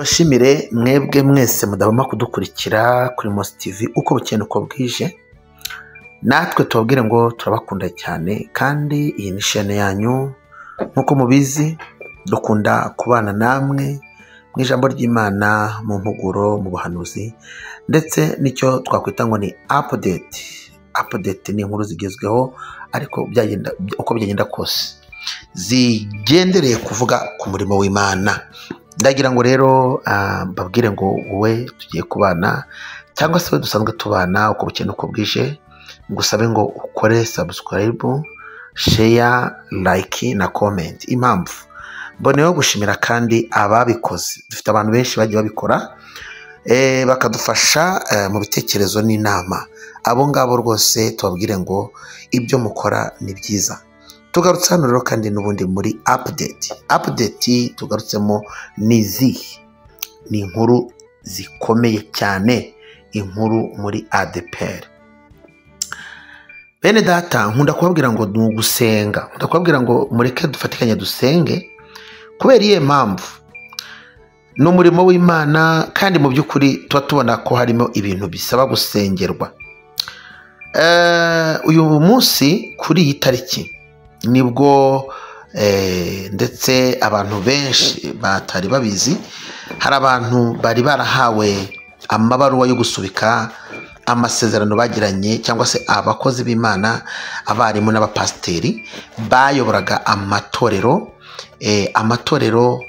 Tubashimire mwebwe mwese mudahwema kudukurikira kuri Mos TV uko bukeye uko bwije. Natwe tubabwire ngo turabakunda cyane, kandi iyi ni chaîne yanyu. Nk'uko mubizi, dukunda kubana namwe mu ijambo ry'Imana, mu mpuguro, mu buhanuzi, ndetse n'icyo twakwita ngo ni update. Update ni inkuru zigezweho, ariko byagenda uko byagenda kose zigendereye kuvuga ku murimo w'Imana. Ndagira ngo rero mbabwire ngo wowe tugiye kubana, cyangwa se we dusanzwe tubana uko bukeye uko bwije, ngusabe ngo ukore subscribe, share, like na comment. Impamvu mboneyeho gushimira kandi ababikoze, dufite abantu benshi bagiye babikora, bakadufasha mu bitekerezo n'inama. Abo ngabo rwose tubabwire ngo ibyo mukora ni byiza. Tugarutse hano rero kandi n'ubundi muri update. Update tugarutsemo ni izihe? Ni inkuru zikomeye cyane, inkuru muri ADEPR. Bene data, nkunda kubabwira ngo ni ugusenga, nkunda kubabwira ngo mureke dufatikanye dusenge. Kubera iyihe mpamvu? Ni umurimo w'Imana, kandi mu by'ukuri tuba tubona ko harimo ibintu bisaba gusengerwa. Uyu munsi kuri iyi tariki nibwo ndetse abantu benshi batari babizi, hari abantu bari barahawe amabaruwa yo gusubika amasezerano bagiranye, cyangwa se abakozi b'Imana, abarimu n'abapasiteri bayoboraga amatorero. Amatorero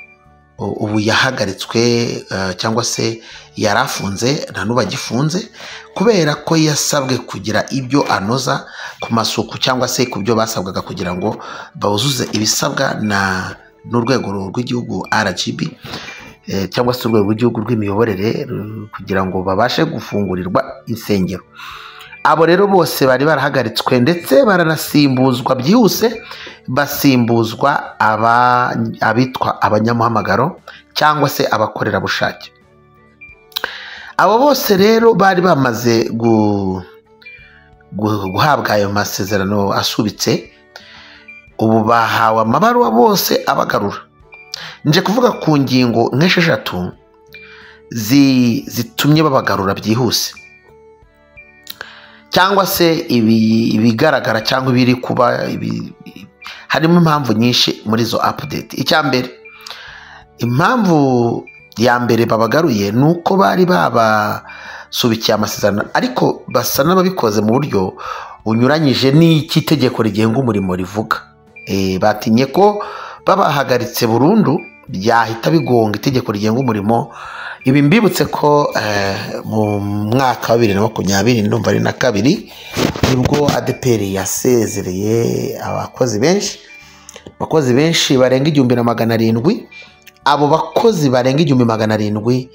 ubu yahagaritswe, cyangwa se yarafunze, nta n'ubu agifunze, kubera ko yasabwe kugira ibyo anoza ku masuku, cyangwa se ku byo basabwaga kugira ngo buzuze ibisabwa na n'urwego rw'igihugu RGB, cyangwa se urwego rw'igihugu rw'imiyoborere, kugira ngo babashe gufungurirwa insengero. Abo rero bose bari barahagaritswe, ndetse baranasimbuzwa byihuse, basimbuzwa abitwa abanyamuhamagaro cyangwa se abakorerabushake. Abo bose rero bari bamaze guhabwa ayo masezerano asubitse, ubu bahawe amabaruwa bose abagarura. Nje kuvuga ku ngingo nk'esheshatu zitumye babagarura byihuse, cyangwa se ibigaragara cyangwa ibiri kuba. Harimo impamvu nyinshi muri izo update. Icya mbere, impamvu ya mbere babagaruye ni uko bari babasubikiye amasezerano, ariko basa n'ababikoze mu buryo bunyuranyije n'icy'itegeko rigenga umurimo rivuga. Batinye ko babahagaritse burundu byahita bigonga itegeko rigenga umurimo. Ibi mbibutse ko mu mwaka wa 2020, ndumva ari na kabiri, nibwo ADEPR yasezereye abakozi benshi, abakozi benshi barenga 1700. Abo bakozi barenga 1700,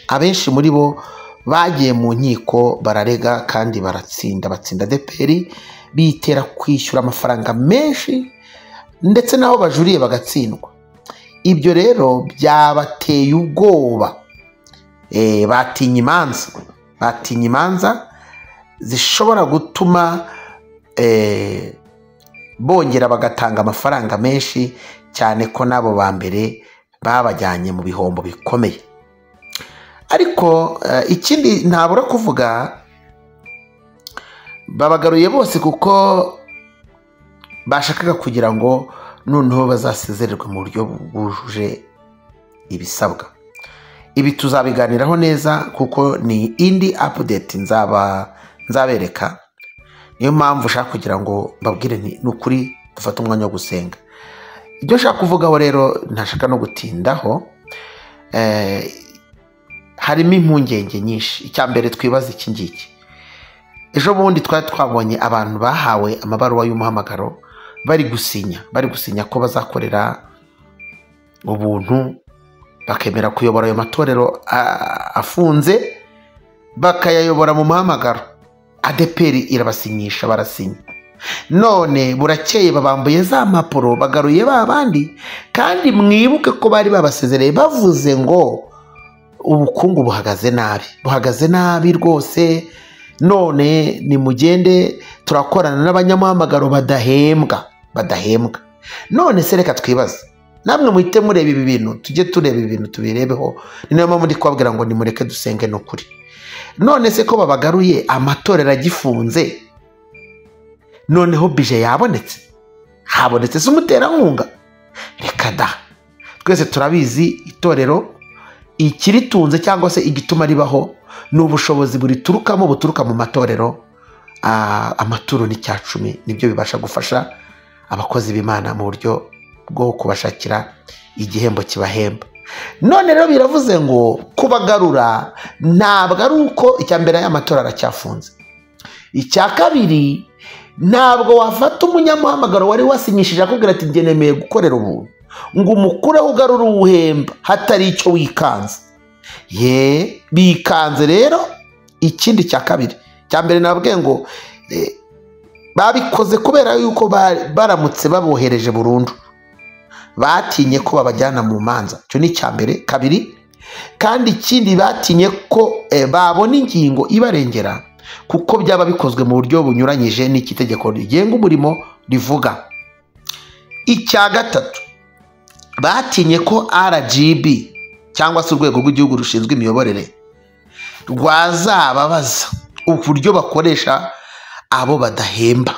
abenshi muri bo bagiye mu nkiko bararega kandi baratsinda, batsinda ADEPR, bitera kwishyura amafaranga menshi, ndetse n'aho bajuriye bagatsindwa. Ibyo rero byabateye ubwoba, batinya imanza, batinya imanza zishobora gutuma bongera bagatanga amafaranga menshi, cyane ko n'abo ba mbere babajyanye mu bihombo bikomeye. Ariko ikindi ntabura kuvuga, babagaruye bose kuko bashakaga kugira ngo noneho bazasezererwe mu buryo bwujuje ibisabwa. Ibi tuzabiganiraho neza kuko ni indi update nzabereka. Niyo mpamvu ushaka kugira ngo mbabwire nti ni ukuri dufate umwanya wo gusenga. Ibyo nshaka kuvugaho rero ntashaka no gutindaho, harimo impungenge nyinshi. Icya mbere twibaza iki ngiki: ejo bundi twari twabonye abantu bahawe amabaruwa y'umuhamagaro bari gusinya ko bazakorera ubuntu, bakemera kuyobora ayo matorero afunze, bakayayobora mu muhamagaro. ADEPR irabasinyisha, barasinya. None burakeye babambuye za mpapuro, bagaruye ba bandi. Kandi mwibuke ko bari babasezereye bavuze ngo ubukungu buhagaze nabi, buhagaze nabi rwose, none nimugende turakorana n'abanyamuhamagaro badahembwa, badahembwa. None se reka twibaze. Namwe muhite mureba ibi bintu, tujye tureba ibi bintu tubirebeho. Ni nayo mpamvu ndi kubabwira ngo nimureke dusenge n'ukuri. None se ko babagaruye amatorero agifunze, noneho bije yabonetse, habonetse se umuterankunga? Reka da, twese turabizi itorero ikiritunze cyangwa se igituma ribaho ni ubushobozi buriturukamo, buturuka mu matorero. Amaturo n'icya cumi nibyo bibasha gufasha abakozi b'Imana mu buryo bwo kubashakira igihembo kibahemba. None rero biravuze ngo kubagarura ntabwo ari uko, icya mbere aya matora aracyafunze, icya kabiri ntabwo wafata umunyamuhamagaro wari wasinyishije akubwira ati njye nemeye gukorera ubuntu, ngo umukureho ugarure uwuhemba hatari icyo wikanze. Ye bikanze rero. Ikindi cya kabiri, cya mbere nababwiye ngo babikoze kubera yuko baramutse babohereje burundu batinye ko babajyana mu manza. Icyo ni icya mbere. Kabiri kandi ikindi, batinye ko babona ingingo ibarengera, kuko byaba bikozwe mu buryo bunyuranyije n'iki tegeko rigenga umurimo rivuga. Icya gatatu, batinye ko RGB cyangwa se urwego rw'igihugu rushinzwe imiyoborere rwazababaza uburyo bakoresha abo badahemba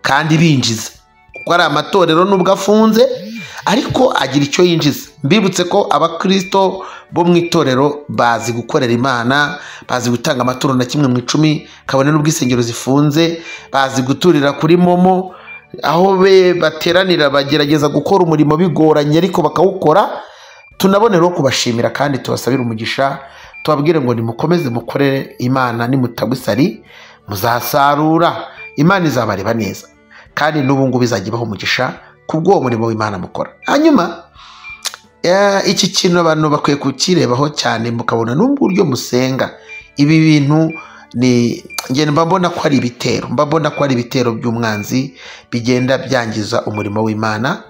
kandi binjiza, kuko ari amatorero nubwo afunze ariko agira icyo yinjiza. Mbibutse ko abakristo bo mu itorero bazi gukorera Imana, bazi gutanga amaturo na kimwe mu icumi, kabone n'ubwo insengero zifunze, bazi guturira kuri momo, aho be bateranira bagerageza gukora umurimo bigoranye ariko bakawukora. Tunaboneraho kubashimira kandi tubasabire umugisha, tubabwire ngo nimukomeze mukorere Imana, nimutagwa isari muzasarura, Imana izabareba neza kandi n'ubu ngubu izajya ibaha umugisha kubw'uwo murimo w'Imana mukora. Hanyuma iki kintu abantu bakwiye kukirebaho cyane, mukabona n'uburyo musenga. Ibi bintu ni njye mba mbona ko ari ibitero, mba mbona ko ari ibitero by'umwanzi bigenda byangiza umurimo w'Imana.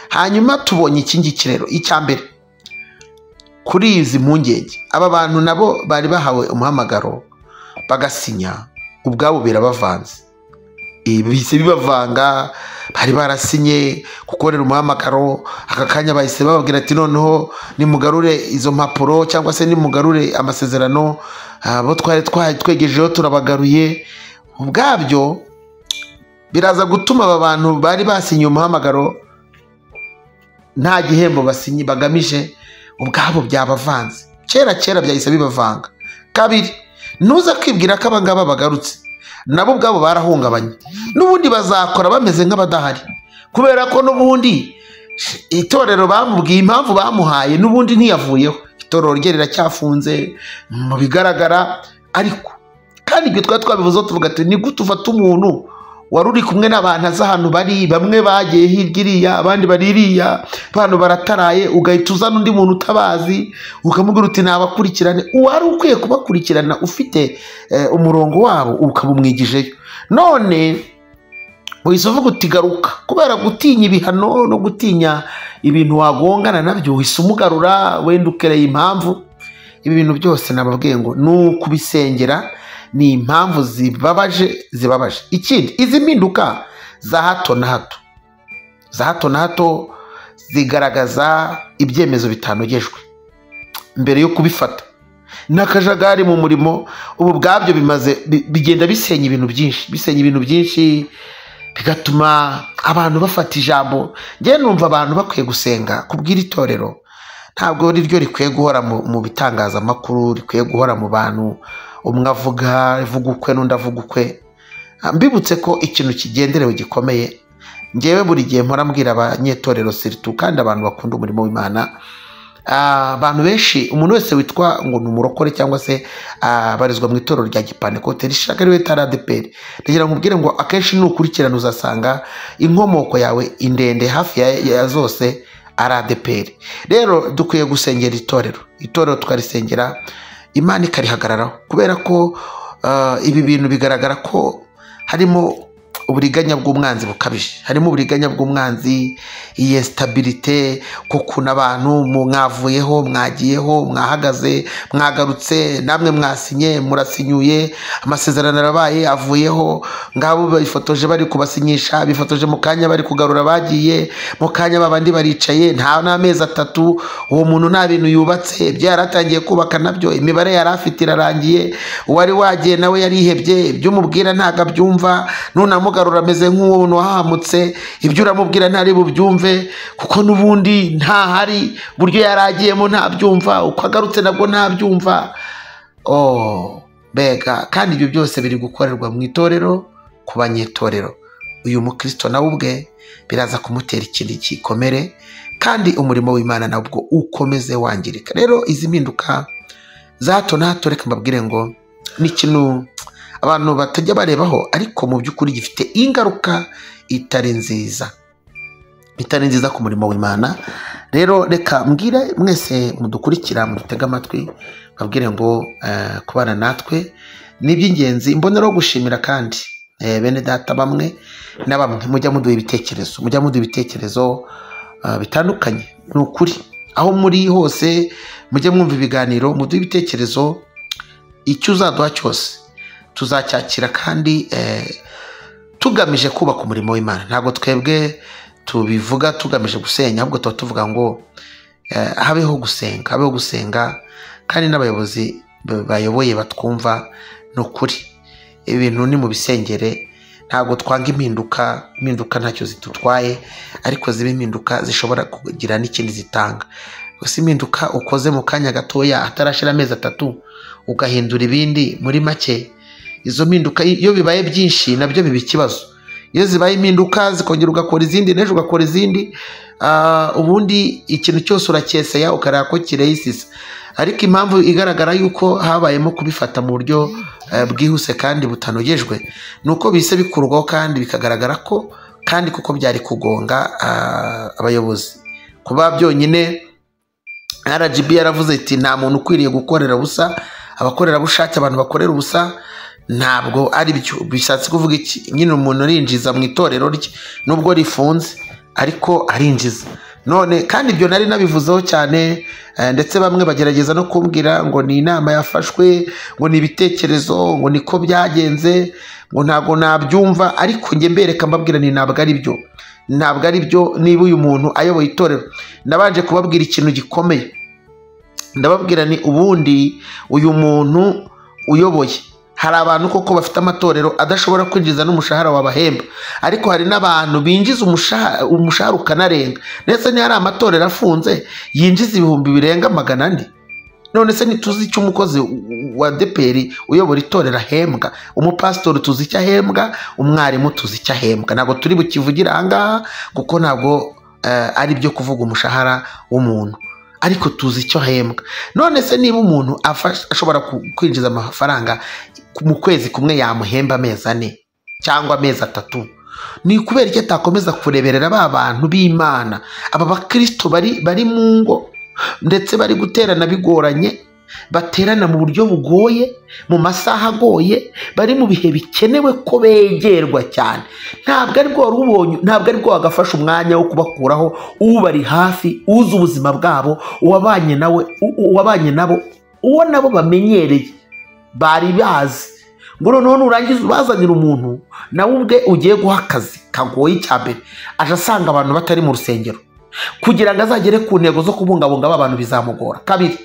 Hanyuma tubonye iki ngiki rero, icya mbere kuri izi mpungenge, aba bantu nabo bari bahawe umuhamagaro bagasinya, ubwabo birabavanze, bihise bibavanga. Bari barasinye gukorera umuhamagaro, aka kanya bahise bababwira ati noneho nimugarure izo mpapuro cyangwa se nimugarure amasezerano, abo twari twegejeho turabagaruye. Ubwabyo biraza gutuma aba bantu bari basinye umuhamagaro nta gihembo basinye bagamije, ubwabo byabavanze. Kera kera byahise bibavanga. Kabiri, ntuza kwibwira ko abangaba bagarutse, nabo ubwabo barahungabanye, n'ubundi bazakora bameze nk'abadahari, kubera ko n'ubundi itorero bamubwiye impamvu bamuhaye n'ubundi ntiyavuyeho, itorero rye riracyafunze mu bigaragara. Ariko kandi ibyo twari twabivuzeho tuvuga ati ni gute ufata umuntu wari uri kumwe n'abantu azi ahantu bari, bamwe bagiye hirya iriya, abandi bari iriya, abantu barataraye, ugahita uzana undi muntu utabazi ukamubwira uti nabakurikirane. Uwari ukwiye kubakurikirana ufite umurongo wabo ukabumwigijeyo, none uhise uvuga uti garuka, kubera gutinya ibihano no gutinya ibintu wagongana nabyo uhise umugarura, wenda ukereye impamvu. Ibi bintu byose nababwiye ngo ni ukubisengera, ni impamvu zibabaje zibabaje. Ikindi, izi mpinduka za hato na hato za hato na hato zigaragaza ibyemezo bitanogejwe mbere yo kubifata, n'akajagari mu murimo. Ubu bwabyo bimaze bigenda bisenya ibintu byinshi, bisenya ibintu byinshi, bigatuma abantu bafata ijambo. Njyewe numva abantu bakwiye gusenga kubwira itorero, ntabwo ari ryo rikwiye guhora mu bitangazamakuru, rikwiye guhora mu bantu, umwe avuga avuga ukwe n'undi avuga ukwe. Mbibutse ko ikintu kigenderewe gikomeye, ngewe buri gihe mpora mbwira abanyetorero surtout kandi abantu bakunda umurimo w'Imana, abantu benshi, umuntu wese witwa ngo ni umurokore cyangwa se abarizwa mu itorero rya Gipantekote rishaka ariwe tari ADEPR, ndagira ngo ubwire ngo akenshi nukurikirana uzasanga inkomoko yawe indende hafi ya zose ari ADEPR. Rero dukwiye gusengera itorero, itorero tukarisengera Imana ikarihagararaho, kubera ko ibi bintu bigaragara ko harimo uburiganya bw'umwanzi bukabije, harimo uburiganya bw'umwanzi, iyi stabilité, kukuntu abantu mwavuyeho, mwagiyeho, mwahagaze, mwagarutse, namwe mwasinye, murasinyuye, amasezerano arabaye, avuyeho, ngabo bifotoje bari kubasinyisha, bifotoje mu kanya bari kugarura bagiye, mu kanya babandi baricaye, nta n'amezi 3, uwo muntu nta bintu yubatse, ibyo yaratangiye kubaka nabyo imibare yari afite irarangiye, uwari wagiye nawe yarihebye, ibyo umubwira ntago abyumva, nunamugarura ameze nk'uwo wahamutse, ibyo uramubwira ntari bubyumve kuko n'ubundi ntahari, buryo yaragiyemo ntabyumva, uko agarutse nabwo ntabyumva. Oh bega, kandi ibyo byose biri gukorerwa mu itorero ku banyetorero. Uyu mukristo nawe ubwe biraza kumutera ikindi gikomere, kandi umurimo w'Imana nabwo ukomeze wangirika. Rero izi mpinduka za hato na hato, reka mbabwire ngo ni ikintu abantu batajya barebaho, ariko mu by'ukuri gifite ingaruka itari nziza, itari nziza ku murimo w'Imana. Rero reka mbwire mwese mudukurikira, mudutega amatwi, babwire ngo kubana natwe ni iby'ingenzi. Mboneraho gushimira kandi bene data bamwe na bamwe mujya muduha ibitekerezo, mujya muduha ibitekerezo bitandukanye. Ni ukuri aho muri hose mujye mwumva ibiganiro, muduhe ibitekerezo, icyo uzaduha cyose tuzacyakira, kandi tugamije kubaka umurimo w'Imana. Ntabwo twebwe tubivuga tugamije gusenya, ahubwo tuba tuvuga ngo habeho gusenga, habeho gusenga, kandi n'abayobozi bayoboye batwumva. Ni ukuri ibintu ni mu bisengere, ntabwo twanga impinduka, impinduka ntacyo zitutwaye, ariko ziba impinduka zishobora kugira n'ikindi zitanga. Gusa impinduka ukoze mu kanya gatoya atarashira amezi 3 ugahindura ibindi muri make, izo mpinduka iyo bibaye byinshi nabyo biba ikibazo. Iyo zibaye impinduka zikongera ugakora izindi, n'ejo ugakora izindi, ubundi ikintu cyose uracyesaya ukareba ko kireyisisa. Ariko impamvu igaragara yuko habayemo kubifata mu buryo bwihuse kandi butanogejwe, nuko bise bikurwaho kandi bikagaragara ko kandi kuko byari kugonga abayobozi. Kuba byonyine RGB yaravuze iti nta muntu ukwiriye gukorera ubusa, abakorerabushake, abantu bakorera ubusa ntabwo ari byo. Bishatse kuvuga iki? Nyine umuntu arinjiza mu itorero rye nubwo rifunze, ariko arinjiza. None kandi ibyo nari nabivuzeho cyane, ndetse bamwe bagerageza no kumbwira ngo ni inama yafashwe, ngo ni ibitekerezo, ngo niko byagenze, ngo ntago nabyumva, ariko njye mbereka mbabwira ni ntabwo ari byo, ntabwo ari byo. Niba uyu muntu ayoboye itorero, nabanje kubabwira ikintu gikomeye, ndababwira ni ubundi uyu muntu uyoboye, hari abantu koko bafite amatorero adashobora kwinjiza n'umushahara wabahemba, ariko hari n'abantu binjiza umushahara ukanarenga. Ndetse ni hari amatorero afunze yinjiza ibihumbi birenga 400. None se ntituzi icyo umukozi wa DPR uyobora itorero ahembwa, umupasitori tuzi icyo ahembwa, umwarimu tuzi icyo ahembwa. Ntabwo turi bukivugira aha ngaha kuko ntabwo ari byo kuvuga umushahara w'umuntu, ariko tuzi icyo ahembwa. None se niba umuntu ashobora kwinjiza amafaranga mu kwezi kumwe yamuhemba amezi 4 cyangwa amezi 3, ni kubera iki atakomeza kureberera ba bantu b'Imana, aba bakristo bari mu ngo ndetse bari guterana bigoranye, baterana mu buryo bugoye, mu masaha agoye, bari mu bihe bikenewe ko begerwa cyane. Ntabwo ari bwo wari ubonye, ntabwo ari bwo wagafasha umwanya wo kubakuraho ubari hafi, uzi ubuzima bwabo, uwabanye nawe, uwabanye nabo, uwo nabo bamenyereye, bari bazi. Ngo noneho nurangiza ubazanira umuntu nawe ubwe ugiye guha akazi kagoye, icya mbere aje asanga abantu batari mu rusengero, kugira ngo azagere ku ntego zo kubungabunga aba bantu bizamugora. Kabiri,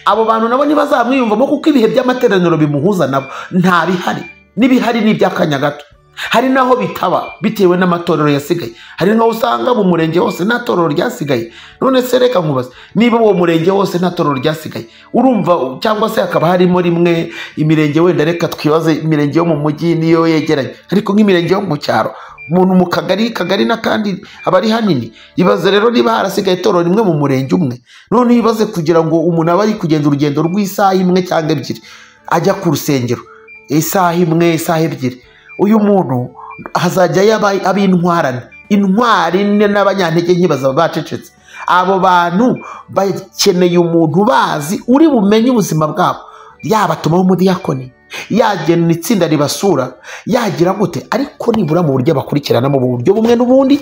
abo bantu nabo ntibazamwiyumvamo kuko ibihe by'amateraniro bimuhuza nabo nta bihari, n'ibihari ni iby'akanya gato. Hari naho bitaba bitewe n'amatorero yasigaye, hari naho usanga mu murenge wose nta torero ryasigaye. None se reka nkubaze, niba uwo murenge wose nta torero ryasigaye, urumva, cyangwa se hakaba harimo rimwe imirenge, wenda reka twibaze imirenge yo mu mujyi niyo yegeranye, ariko nk'imirenge yo mu cyaro, umuntu mu kagari, kagari n'akandi aba ari hanini. Ibaze rero niba harasigaye itorero rimwe mu murenge umwe, none ibaze kugira ngo umuntu abe ari kugenda urugendo rw'isaha imwe cyangwa ebyiri ajya ku rusengero, isaha imwe, isaha ebyiri, uyu muntu hazajya yaba ab'intwarane, intwari n'abanyantege nke bazaba bacecetse. Abo bantu bakeneye umuntu bazi uri bumenye ubuzima bwabo, yaba atumaho umudiyakoni, yagena itsinda ribasura, yagira gute, ariko nibura mu buryo bakurikirana mu buryo bumwe n'ubundi,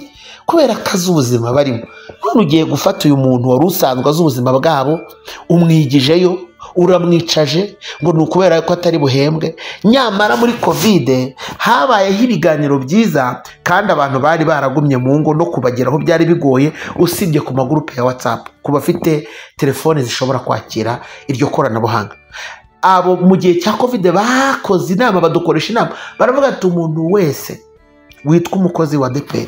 kubera akazi ubuzima barimo. None ugiye gufata uyu muntu wari usanzwe azi ubuzima bwabo, umwigijeyo, uramwicaje ngo ni ukubera ko atari buhembwe. Nyamara muri Covid habayeho ibiganiro byiza, kandi abantu bari baragumye mu ngo no kubageraho byari bigoye, usibye ku magurupe ya WhatsApp, ku bafite telefone zishobora kwakira iryo koranabuhanga. Abo mu gihe cya Covid bakoze inama, badukoresha inama, baravuga ati umuntu wese witwa umukozi wa ADEPR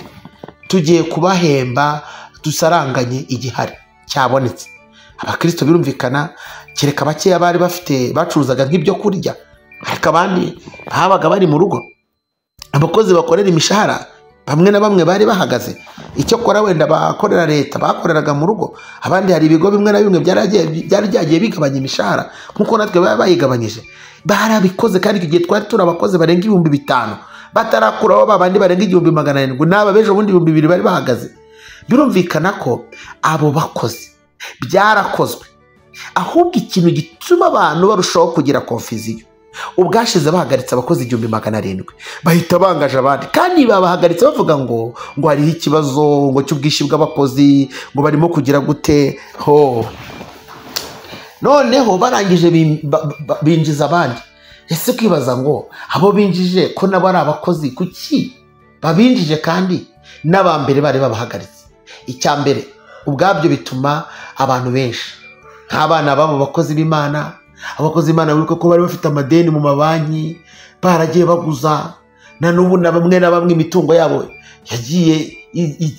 tugiye kubahemba dusaranganye igihari cyabonetse. Abakristo birumvikana, kereka bakeya bari bafite bacuruzaga nk'ibyo kurya, ariko abandi babaga bari mu rugo. Abakozi bakorera imishahara bamwe na bamwe bari bahagaze, icyo kora wenda bakorera leta bakoreraga mu rugo, abandi hari ibigo bimwe na bimwe byari byagiye bigabanya imishahara nkuko natwe baba bayigabanyije. Barabikoze, kandi igihe twari turi abakozi barenga 5000 batarakuraho babandi barenga 1700 n'aba bejo bundi 2000 bari bahagaze. Birumvikana ko abo bakozi byarakozwe. Ahubwo ikintu gituma abantu barushaho kugira confusion, ubwashize bahagaritse abakozi 1700 bahita bangaje abandi, kandi babahagaritse bavuga ngo hariho ikibazo ngo cy'ubwishyu bw'abakozi, ngo barimo kugira gute ho. Noneho barangije binjiza abandi. Ese kwibaza ngo abo binjije ko nabo ari abakozi, kuki babinjije kandi n'abambere bari babahagaritse? Icya mbere ubwabyo bituma abantu benshi nk'abana babo bakozi b'Imana, abakozi b'Imana wibuke ko bari bafite amadeni mu mabanki, baragiye baguza, na n'ubu na bamwe na bamwe imitungo yabo yagiye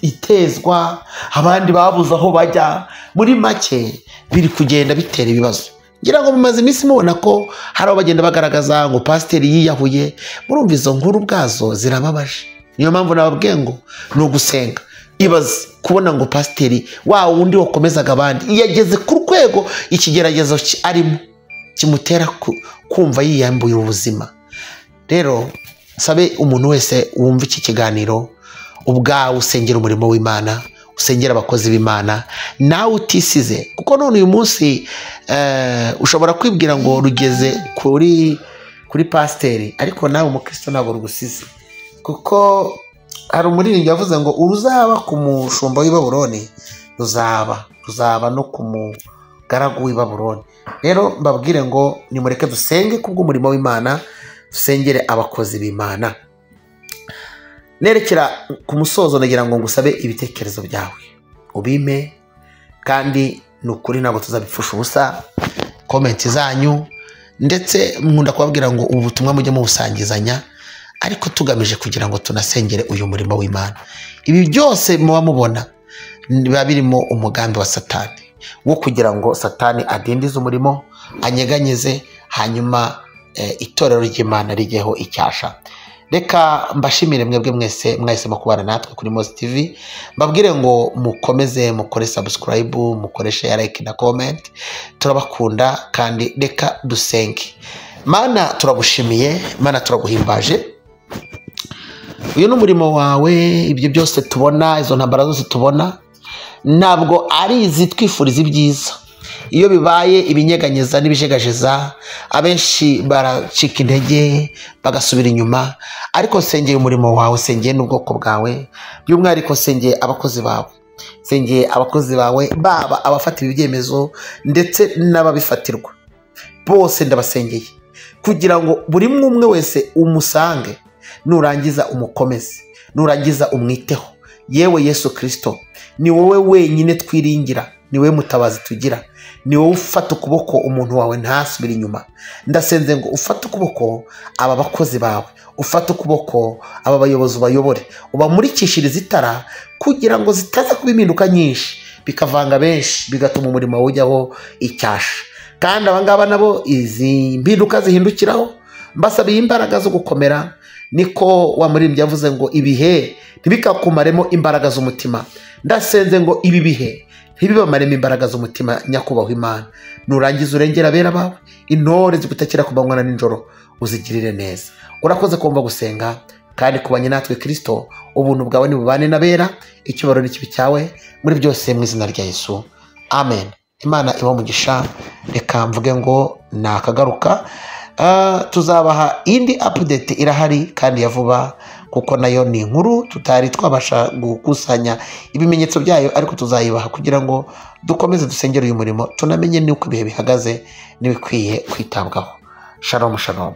itezwa, abandi babuze aho bajya. Muri make biri kugenda bitera ibibazo. Ngira ngo mumaze iminsi mubona ko hari abo bagenda bagaragaza ngo pasiteri yiyahuye. Murumva izo nkuru ubwazo zirababaje. Niyo mpamvu nababwiye ngo ni ugusenga. Ibaze kubona ngo pasiteri wa wundi wakomezaga abandi yageze ku rwego ikigeragezo arimo kimutera kumva yiyambuye ubuzima. Rero nsabe umuntu wese wumva iki kiganiro, ubwawe usengera umurimo w'Imana, usengera abakozi b'Imana, nawe utisize. Kuko none uyu munsi ushobora kwibwira ngo rugeze kuri pasiteri, ariko nawe umukristo ntabwo rugusize. Kuko hari umuririmbyi yavuze ngo uruzaba ku mushumba w'i Babuloni ruzaba no ku mugaragu w'i Babuloni. Rero mbabwire ngo nimureke dusenge kubw'umurimo w'Imana, dusengere abakozi b'Imana. Nerekera ku musozo, nagira ngo ngusabe ibitekerezo byawe ubime, kandi ni ukuri ntabwo tuzabipfusha ubusa. Komenti zanyu, ndetse nkunda kubabwira ngo ubu butumwa mujye mubusangizanya, ariko tugamije kugira ngo tunasengere uyu murimo w'Imana. Ibi byose muba mubona biba birimo umugambi wa Satani wo kugira ngo Satani adindize umurimo, anyeganyeze, hanyuma itorero ry'Imana rijyeho icyasha. Reka mbashimire mwebwe mwese mwahisemo kubana natwe kuri Mozey TV, mbabwire ngo mukomeze mukore subscribe, mukore share, like na comment. Turabakunda kandi reka dusenge. Mana turagushimiye, Mana turaguhimbaje. Uyu ni umurimo wawe, ibyo byose tubona, izo ntambara zose tubona, ntabwo ari izitwifuriza ibyiza. Iyo bibaye ibinyeganyeza n'ibijegajeza, abenshi baracika intege bagasubira inyuma. Ariko sengeye umurimo wawe, sengeye n'ubwoko bwawe, by'umwihariko sengeye abakozi bawe, sengeye abakozi bawe, baba abafata ibi byemezo ndetse n'ababifatirwa bose, ndabasengeye kugira ngo buri umwe wese umusange, nurangiza umukomeze, nurangiza umwiteho. Yewe Yesu Kristo, ni wowe wenyine twiringira, ni wowe mutabazi tugira, ni wowe ufata ukuboko umuntu wawe ntasubire inyuma. Ndasenze ngo ufate ukuboko aba bakozi bawe, ufate ukuboko aba bayobozi ubayobore, ubamurikishirize itara kugira ngo zitaza kuba impinduka nyinshi bikavanga benshi, bigatuma umurimo ujyaho icyasha. Kandi aba ngaba nabo izi mpinduka zihindukiraho, mbasabiye imbaraga zo gukomera. Niko wa muririmbyi yavuze ngo ibihe ntibikakumaremo imbaraga z'umutima. Ndasenze ngo ibi bihe ntibibamaremo imbaraga z'umutima, nyakubahwa Imana. Nurangiza urengera abera bawe, intore zigutakira ku manywa na nijoro, uzigirire neza. Urakoze kumva gusenga, kandi kubanye natwe Kristo, ubuntu bwawe nibubane n'abera, icyubahiro n'ikibi cyawe muri byose, mu izina rya Yesu, amen. Imana ibahe umugisha. Reka mvuge ngo nakagaruka. Tuzabaha indi update irahari kandi ya vuba, kuko nayo ni inkuru tutari twabasha gukusanya ibimenyetso byayo, ariko tuzayibaha kugira ngo dukomeze dusengere uyu murimo, tunamenye n'uko ibihe bihagaze n'ibikwiye kwitabwaho. Shalom shalom.